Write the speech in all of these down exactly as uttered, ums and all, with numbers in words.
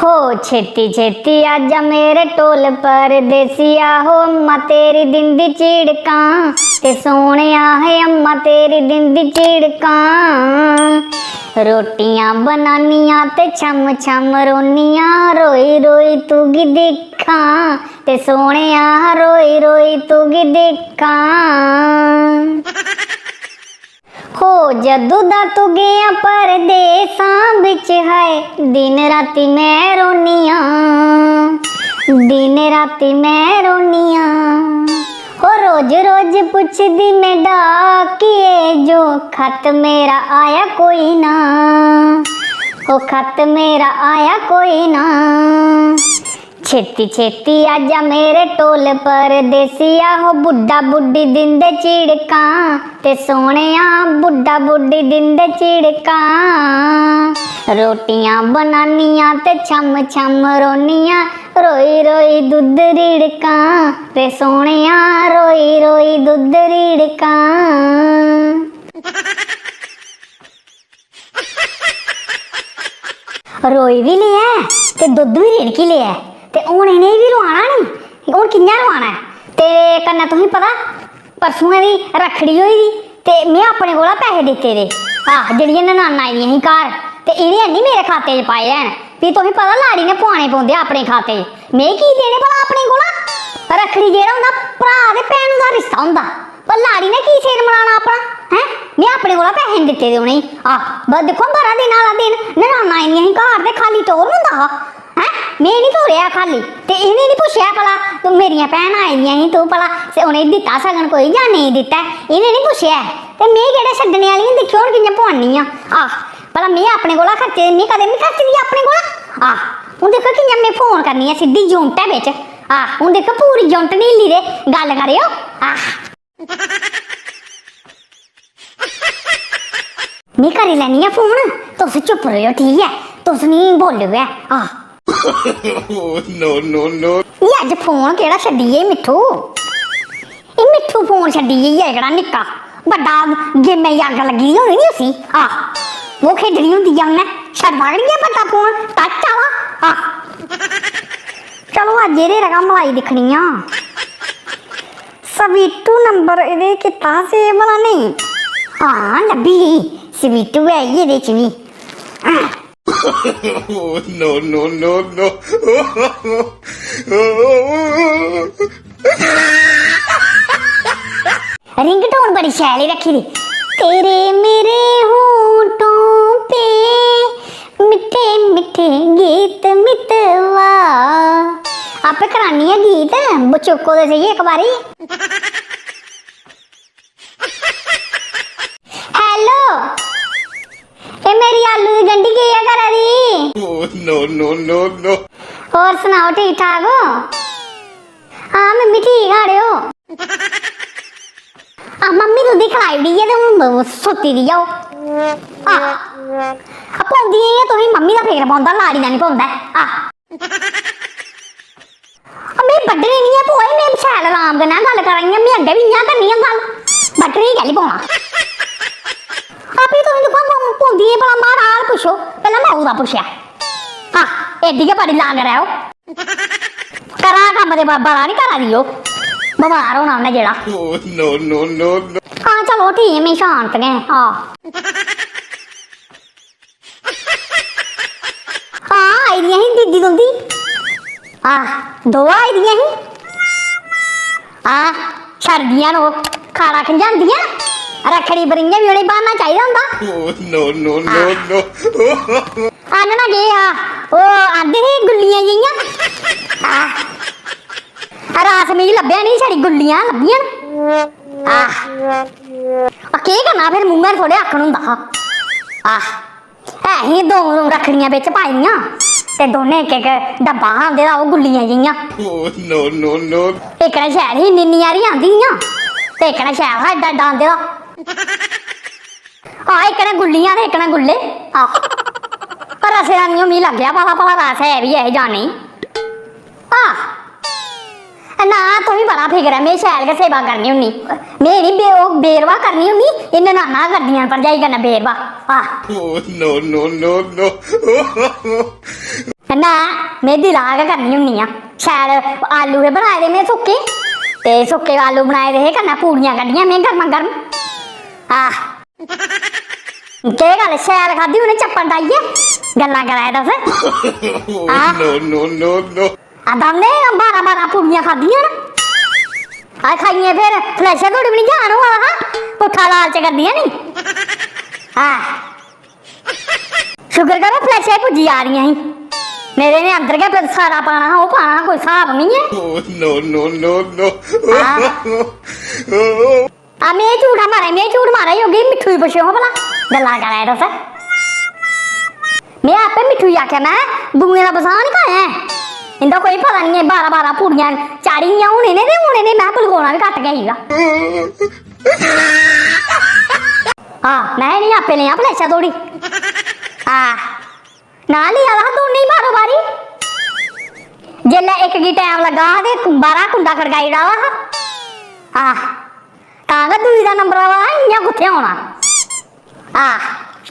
ओ छेती छेती आजा मेरे ढोल परदेसिया, हो अम्मा तेरी दिंदी झिड़कां, ते सोहणेआ है अम्मा तेरी दिंदी झिड़कां। रोटियां बनानियां ते छम छम रोनियां, रोई रोई तुगी दिक्खां, ते सोहणेआ रोई रोई तुगी दिक्खां। हो जदू दा तू गया परदेसां बिच, हाय दिन राती मैं रोनियां, दिन राती मैं रोनियां। हो रोज रोज पुछदी मैं डाकिए, जो खत मेरा आया कोई ना, हो खत मेरा आया कोई ना। छेती छेती आजा मेरे ढोल परदेसिया, हो बुड्ढा बुड्ढी दिंदे झिड़कां, ते सोहणेआ बुड्ढा बुड्ढी दिंदे झिड़कां। रोटियां बनानियां ते छम छम रोनियां, रोई रोई दुद्ध रिड़कां, ते सोहणेआ रोई रोई दुद्ध रिड़कां। रोई बी लेआ ऐ ते दुद्ध बी रिड़की लेआ ऐ, ते हून इ'नेंगी बी रोआना नी। हून कि'यां रोआना ऐ? ते कन्नै तुसेंगी पता, परसुएं दी रक्खड़ी होई दी, ते में अपने कोला पैसे दित्ते दे, आह, जेह्ड़ियां ननान्नां आई दियां ही घर, ते इ'नें हैनी मेरे खाते च पाए हैन। फ्ही तुसेंगी पता, लाड़ी ने पुआने पौंदे अपने खाते च। में की देने भला अपने कोला? रक्खड़ी जेह्ड़ा होंदा, भ्राऽ ते भैनू दा रिश्ता होंदा। पर लाड़ी ने की सिर मलाना अपना, हैं? में अपने कोला पैसे निं दित्ते दे उ'नेंगी। आह, बस दिक्खो, बड़ा दिन आह्ला दिन, ननान्नां आई दियां ही घर ते खाल्ली टौर होंदा हा, हैं? में निं टोरेआ खाल्ली। ते इ'नें निं पुच्छेआ भला, तूं, मेरियां भैनां आई दियां ही, तूं भला से उ'नेंगी दित्ता सगन कोई जां नेईं दित्ता ऐ? इ'नें निं पुच्छेआ ऐ। ते में केह्ड़ा छड्डने आह्ली आं, दिक्खेओ हून कि'यां पोआन्नी आं। आह, भला में अपने कोला खर्चे, में कदें निं खर्चदी अपने कोला। आह, हून दिक्खो कि'यां में फोन करनी आं सिद्धी यूनटै बिच। आह, हून दिक्खो पूरी यूनट निं हिल्ली ते गल्ल करेओ। आह। में करी लैन्नी आं फोन, तुस चुप्प रेहो, ठीक ऐ? तुस निं बोल्लेओ ऐ। आह। Oh, no, no, no। एह् अज्ज फोन केह्ड़ा छड्डी गेई मिट्ठू? एह् मिट्ठू फोन छड्डी गेई ऐ, जेह्ड़ा निक्का, बड्डा गेमै दी अग्ग लग्गी दी होनी नी उसी। आह, ओह् खेढनी होंदी ऐ उन्नै, छड़दा गै निं ऐ बड्डा फोन, टच आह्ला। आह, चलो अज्ज एह्दे 'र गै मलाई दिक्खनी आं। स्वीटू नंबर एह्दे कीता हा save भला नेईं? हां, लब्भी गेई। स्वीटू ऐ ही एह्दे च बी। Oh, no, no, no, no। Ringtone बड़ी शैल ही रक्खी दी। तेरे मेरे होठों पे मिट्ठे मिट्ठे गीत मितवा। आपे करानी है गीत, बचोको ते सही इक बारी। हेलो, ए मेरी आलू दी गंढी केह् ऐ करा दी? Oh, no, no, no, no। और सनाओ, ठीक ठाक हो? हां, मम्मी ठीक आ अड़ेओ। आ, मम्मी तुं'दी खलाई ओड़ी ऐ ते हून ब-, सुत्ती दी ऐ ओह्। आ, आ, पौंदी ऐ तुसें मम्मी दा फिकर पौंदा, लाड़ी दा निं पौंदा ऐ। आ। आ, में बड्ढनी निं ऐ भोए, में शैल अराम कन्नै गल्ल करा नी आं, में अग्गें बी इ'यां करनी आं गल्ल। बड्ढनी कैह्ली पौना? आ, फ्ही तुसें दिक्खो, पौ-, पौंदी ऐ भला माड़ा हाल पुच्छो, पैह्लें माऊ दा पुच्छेआ। आ, एड्डी गै बड़ी लांगर ऐ ओह्। करा कम्म ते ब-, बड़ा निं करा दी ओह्, बमार होना उन्नै जेह्ड़ा। Oh, no, no, no, no। हां, चलो ठीक ऐ, में शांत गै आं। हां, हां, आई दियां ही दीदी तुं'दी। आह, दो आई दियां ही। हां, छड़दियां न ओह्, खाड़ा खंजांदियां। रक्खड़ी पर इ'यां बी उ'नेंगी ब्हाना चाहिदा होंदा। Oh, no, no, no, no। आह्नना केह् हा? ओह् आंदे हे गुल्लियां जेहियां। आह। रस मिगी लब्भेआ निं, छड़ी गुल्लियां लब्भियां न। आह। आ, केह् करना फिर, मूंहै 'र थोह्ड़े आखन होंदा हा। आह। है ही दो रक्खड़ियां बिच पाई दियां ते दोनें इक इक डब्बा हा उं'दे दा, ओह् गुल्लियां जेहियां। Oh, no, no, no। इक ने शैल ही, इन्नी इन्नी हारी आंदी हियां ते इक ने शैल हा एड्डा एड्डा आंदे दा। हां, इक ने गुल्लियां ते इक ने गुल्ले। आह। पर रसै दा निं ओह् मिगी लग्गेआ पता, भला रस है बी ऐ जां नेईं। आह। ना, तुसें बड़ा फिकर ऐ, में शैल गै सेवा करनी होन्नी। में निं बे-, ओह् बेरवा करनी होन्नी, एह् ननान्नां करदियां न भरजाई कन्नै बेरवा। आह। Oh, no, no, no, no। ना, में दिला गै करनी होन्नी आं। शैल आलू हे बनाए दे में सुक्के, ते सुक्के आलू बनाए दे हे, कन्नै पूड़ियां कड्ढियां में गर्मा गर्म। आह, केह् गल्ल, शैल खाद्धी उ'नें चप्पल डाइयै? गल्लां करा दे तुस। आह। No, no, no, no। आ दौनें बारां बारां पूड़ियां खाद्धियां न। आ खाइयै फिर flush धोड़ी बी निं जान होआ दा हा। पुट्ठा लालच करदियां नी। आह। शुकर करो flush पुज्जी जा दियां ही। नेईं ते इ'नें अंदर गै फिर सारा पाना हा, ओह् पाना हा, कोई स्हाब निं ऐ। Oh, no, no, no, no। हां। आ, में झूठ हा मारा, में झूठ मारा, योगी मिट्ठू गी पुच्छेओ हां भला, गल्लां करा दे तुस। में आपे मिट्ठू गी आखेआ, में दूएं दा बसाह् निं खाया ऐ, इं'दा कोई पता निं ऐ, बारां बारां पूड़ियां चाढ़ी दियां हून इ'नें ते हून इ'नें में बलगोना बी घट्ट गै हीगा। हां, में इ'नें आपे लेआं प्लेटा धोड़ी। हां, नां लेआ दा हा दौनें गी बारो बारी। जेल्लै इक गी टैम लग्गा हा ते बाह्रा कुंडा खड़काई ओड़ा दा हा। आह, तां गै दूई दा नंबर आवा दा, इ'यां कुत्थै औना? आह,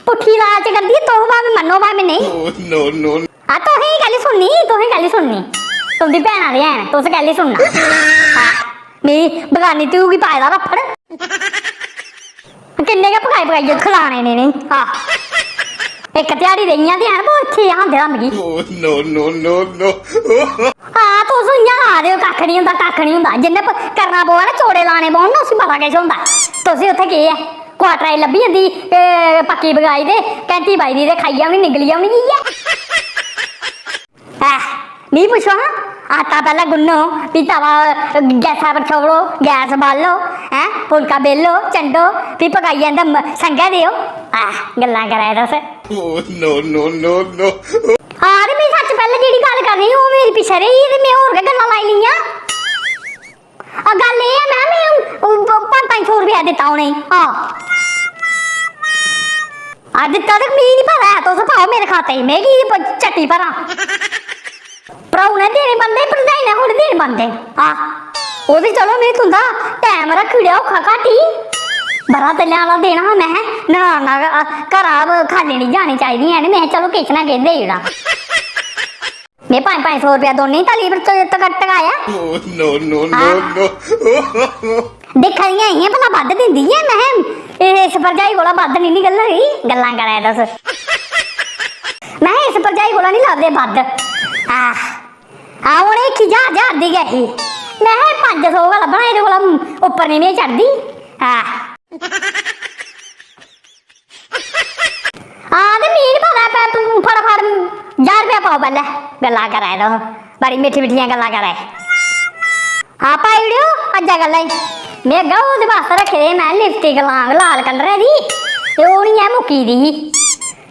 पुट्ठी लालच करदी, तुस भामें मन्नो भामें नेईं। Oh, no, no। आ, तुसें कैह्ली सुननी, तुसें कैह्ली सुननी? तुं'दी भैनां ते हैन, तुस कैह्ली सुनना? आह, नेईं, बगानी धीऊ गी पाए दा रफ्फड़। किन्ने गै पकाई पकाइयै खलाने न इ'नेंगी। आह। इक ध्याड़ी रेहियां ते हैन, बो इत्थै गै आंदे दा मिगी। Oh, no, no, no, no। हां, तुस इ'यां ला दे ओ, कक्ख निं होंदा, कक्ख निं होंदा। जिन्ने प-, करना पवै ना, चोड़े लाने पौन ना, उसी बड़ा किश होंदा। तुसें उत्थै केह् ऐ? क्वार्टरै च लब्भी जंदी, ए, पक्की पकाई ते घैंटी पाई दी ते खाई औनी, निगली औनी, इ'यै। ऐ, मिगी पुच्छो हां, आटा पैह्लें गुन्नो, फ्ही तवा गैसा पर छोड़ो, गैस बालो, हैं, फुलका बेलो, चंडो, फ्ही पकाइयै इं'दे म-, संगै देओ। ऐ, गल्लां करा दे तुस। Oh, no, no, no, no। हां, ते में सच्च पैह्लें जेह्ड़ी गल्ल करनी ही, ओह् मेरी पिच्छें रेही गेई ते में होर गै गल्लां लाई लेइयां। आ, गल्ल एह् ऐ, में, में, ओह्, प-, पंज पंज सौ रपेआ दित्ता उ'नेंगी। हां। आ, दित्ता ते मिगी निं पता ऐ, तुस पाओ मेरे खाते च, में की प-, चट्टी भरां? भ्राऊ ने देने बनदे, भरजाई ने थोड़ी देने बनदे। हां। ओह् ते चलो, में तुं'दा टैम रक्खी ओड़ेआ औक्खा घाटी। बरात आह्लें आह्ला दिन हा, में ननाना घ-, घरा खाल्ली निं जानी चाहिदी ऐ, में चलो किश ना किश देई ओड़ां। में पंज पंज सौ रपेआ दौनें गी तली पर च-, टका-, टकाया। Oh, no, no, no, हां। No। दिक्खा दियां हियां भला बद्ध दिंदी ऐ, महैं इस भरजाई कोला बद्ध निं निकलदी, गल्लां करा दे तुस। महैं इस भरजाई कोला निं लभदे बद्ध। आह, आं, उ'नें इक्की ज्हार ज्हार दी गै ही। महैं पंज सौ गै लब्भना, एह्दे कोला उप्पर निं में चढ़दी। आह। हां, ते मी निं पता, पै-, तूं फटाफट ज्हार रपेआ पाओ पैह्लें। गल्लां करा दे तुस, बड़ी मिट्ठी मिट्ठियां गल्लां करा दे। हां, पाई ओड़ेओ अज्जै कल्लै ई। में अग्गें ओह्दे बास्तै रक्खे दे, में लिपस्टिक लाङ लाल कलरै दी, ते ओह् निं ऐ, मुक्की दी ही।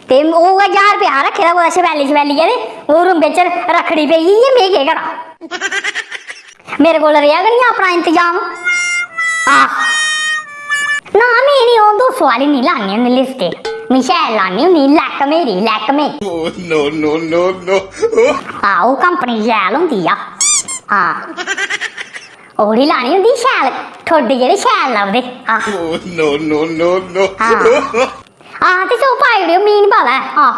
ते ओह् गै ज्हार रपेआ रक्खे दा कुतै छपैली छपैलियै, ते ओह् रूम बिच रक्खड़ी पेई गेई ऐ, में केह् करां? मेरे कोल रेहा गै निं अपना इंतजाम। आह। ना, में निं ओह् दो सौ आह्ली निं लान्नी होन्नी लिपस्टिक। में शैल लान्नी होन्नी Lakme दी, Lakme। Oh, no, no, no, no। आहो, कंपनी शैल होंदी आ। हां। ओह्ड़ी लानी होंदी शैल, ठुड्ड जेह्ड़े शैल लभदे। आह। Oh, no, no, no, no। हां। हां, ते सौ पाई ओड़ेओ, मी निं पता ऐ। हां।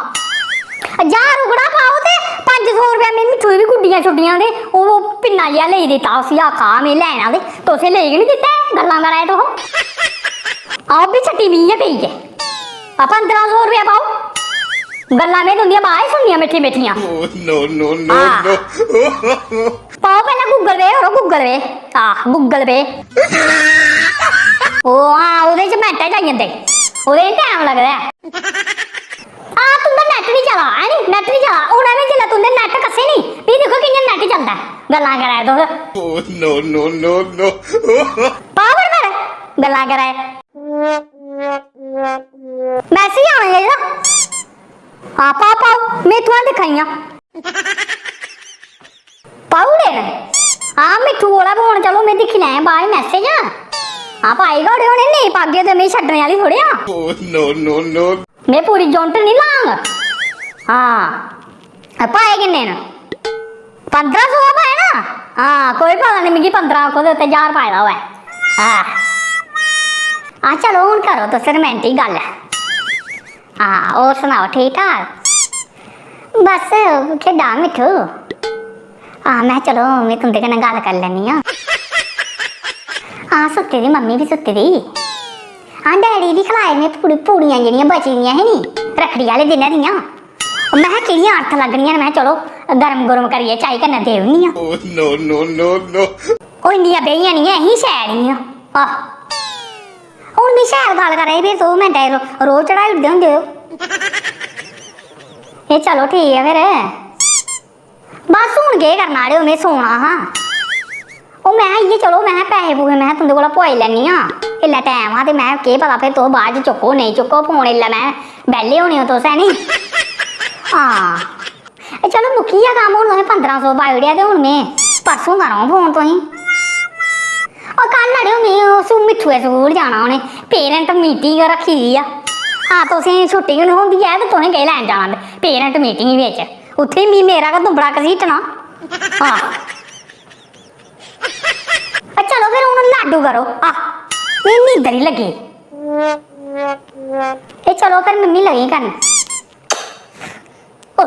ज्हार ओह्कड़ा पाओ ते पंज सौ रपेआ में मिट्ठू दी बी गुड्डियां शुड्डियां ते ओह् पिन्ना जेहा लेई दित्ता उसी, आखा, "आ, में लैना," ते तुसें लेई गै निं दित्ता ऐ, गल्लां करा दे तुस। आओ, भी छट्टी मी गै पेई ऐ। आ, पंदरां सौ रपेआ पाओ। गल्लां में तुं'दियां बाद च सुननियां मिट्ठी मिट्ठियां। Oh, no, no, no, हां। No। पाओ पैह्लें Google Pay करो, Google Pay। आह, Google Pay। ओह्, हां, ओह्दे च मैंटें च आई जंदे। ओह्दे च टैम लगदा ऐ। हां, तुं'दा net निं चला, है नी? Net निं चला। हून में जेल्लै तुं'दे net कस्से नी, फ्ही दिक्खो कि'यां net चलदा ऐ। गल्लां करा दे तुस। Oh, no, no, no, no। पाओ फिर मेरे। गल्लां करा दे। Message आना चाहिदा। हां, पाओ, पाओ। में इत्थुआं दिक्खा दी आं। पाई ओड़े न? हां, मिट्ठू कोला फोन, चलो, में दिक्खी लैं बाद च message। हां, पाई गै ओड़े होने, नेईं पागे ते में छड्डने आह्ली थोड़े आं। Oh, no, no, no। में पूरी युनट निं लांग। हां, पाए किन्ने न? पंदरां सौ गै पाए ना? हां, कोई पता निं, मिगी पंदरां आखो ते उत्थै ज्हार पाए दा होऐ। हां। हां, चलो, हून करो तुस romantic गल्ल। हां, होर सनाओ, ठीक ठाक? बस, खेढा मिट्ठू। हां, में, चलो, में तुं'दे कन्नै गल्ल करी लैन्नी आं। हां, सुत्ती दी, मम्मी बी सुत्ती दी। हां, डैडी बी खलाए में पूड़ी-, पूड़ियां जेह्ड़ियां बची दियां ही नी, रक्खड़ी आह्ले दिनै दियां। में केह्ड़ियां अर्थ लग्गनियां न, में, चलो, गर्म-गुर्म करियै चाही कन्नै देई ओड़नी आं। Oh, no, no, no, no। ओह् इन्नियां बेहियां निं ऐ ही, शैल हियां। आह। हून मी शैल गल्ल करा दी, फिर तुस मिंटै च रो-, रोह् चढ़ाई ओड़दे होंदे ओ। एह् चलो ठीक ऐ फिर। बस हून केह् करना अड़ेओ, में सौना हा। ओह् में इ'यै चलो, में पैहे पूहे में तुं'दे कोला पोआई लैन्नी आं। इसलै टैम हा ते में केह् पता फिर तुस बाद च चुक्को नेईं चुक्को फोन, इसलै में बेह्ले होने ओ तुस, है नी? हां। ए, चलो, मुक्की गेआ कम्म, हून तुसें पंदरां सौ पाई ओड़ेआ ते हून में परसूं करां फोन तुसें। ओ, कल अड़ेओ, में उस मिट्ठुए स्कूल जाना, उ'नें parent meeting रक्खी दी ऐ। हां, तुसें छुट्टी गै निं होंदी ऐ ते तुसें केह् लैन जाना parent meeting बिच? उत्थै बी मेरा गै दुंबड़ा घसीटना। हां। ए, चलो फिर, हून लाडू करो। आह, मिगी नींदर ही लग्गी। ए, चलो फिर, मम्मी लगी करन। ओ,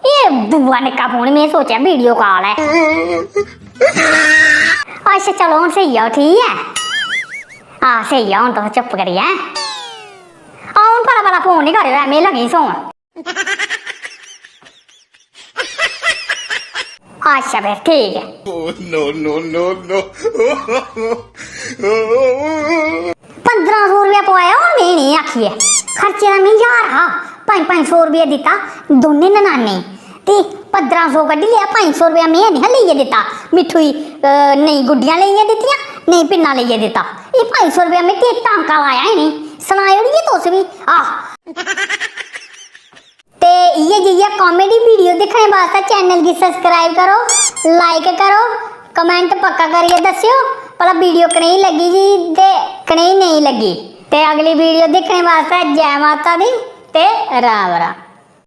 एह् दूआ निक्का फोन, में सोचेआ video call ऐ। अच्छा, चलो, हून सेई जाओ, ठीक ऐ? हां, सेई जाओ हून तुस चुप्प करियै। हां, हून भला-भला फोन निं करेओ ऐ, में लगी सौन। अच्छा, फिर ठीक ऐ। Oh, no, no, no, no। पंदरां सौ रपेआ पोआया हून में इ'नेंगी आखियै। खर्चे दा मी ज्हार हा, पंज पंज सौ रपेआ दित्ता दौनें ननानें गी। ते पंदरां सौ कड्ढी लेआ, पंज सौ रपेआ में निं हा लेइयै दित्ता। मिट्ठू गी, अ, नेईं गुड्डियां लेइयै दित्तियां, नेईं पिन्ना लेइयै दित्ता। एह् पंज सौ रपेआ में ते टांका लाया इ'नेंगी। सनाई ओड़िये तुस बी। आह। ते इ'यै जेहियां comedy video दिक्खने बास्तै channel गी subscribe करो, like करो, comment पक्का करियै दस्सेओ भला video कनेही लग्गी जी ते कनेही नेईं लग्गी। ते अगली video दिक्खने बास्तै जै माता दी ते राम राम।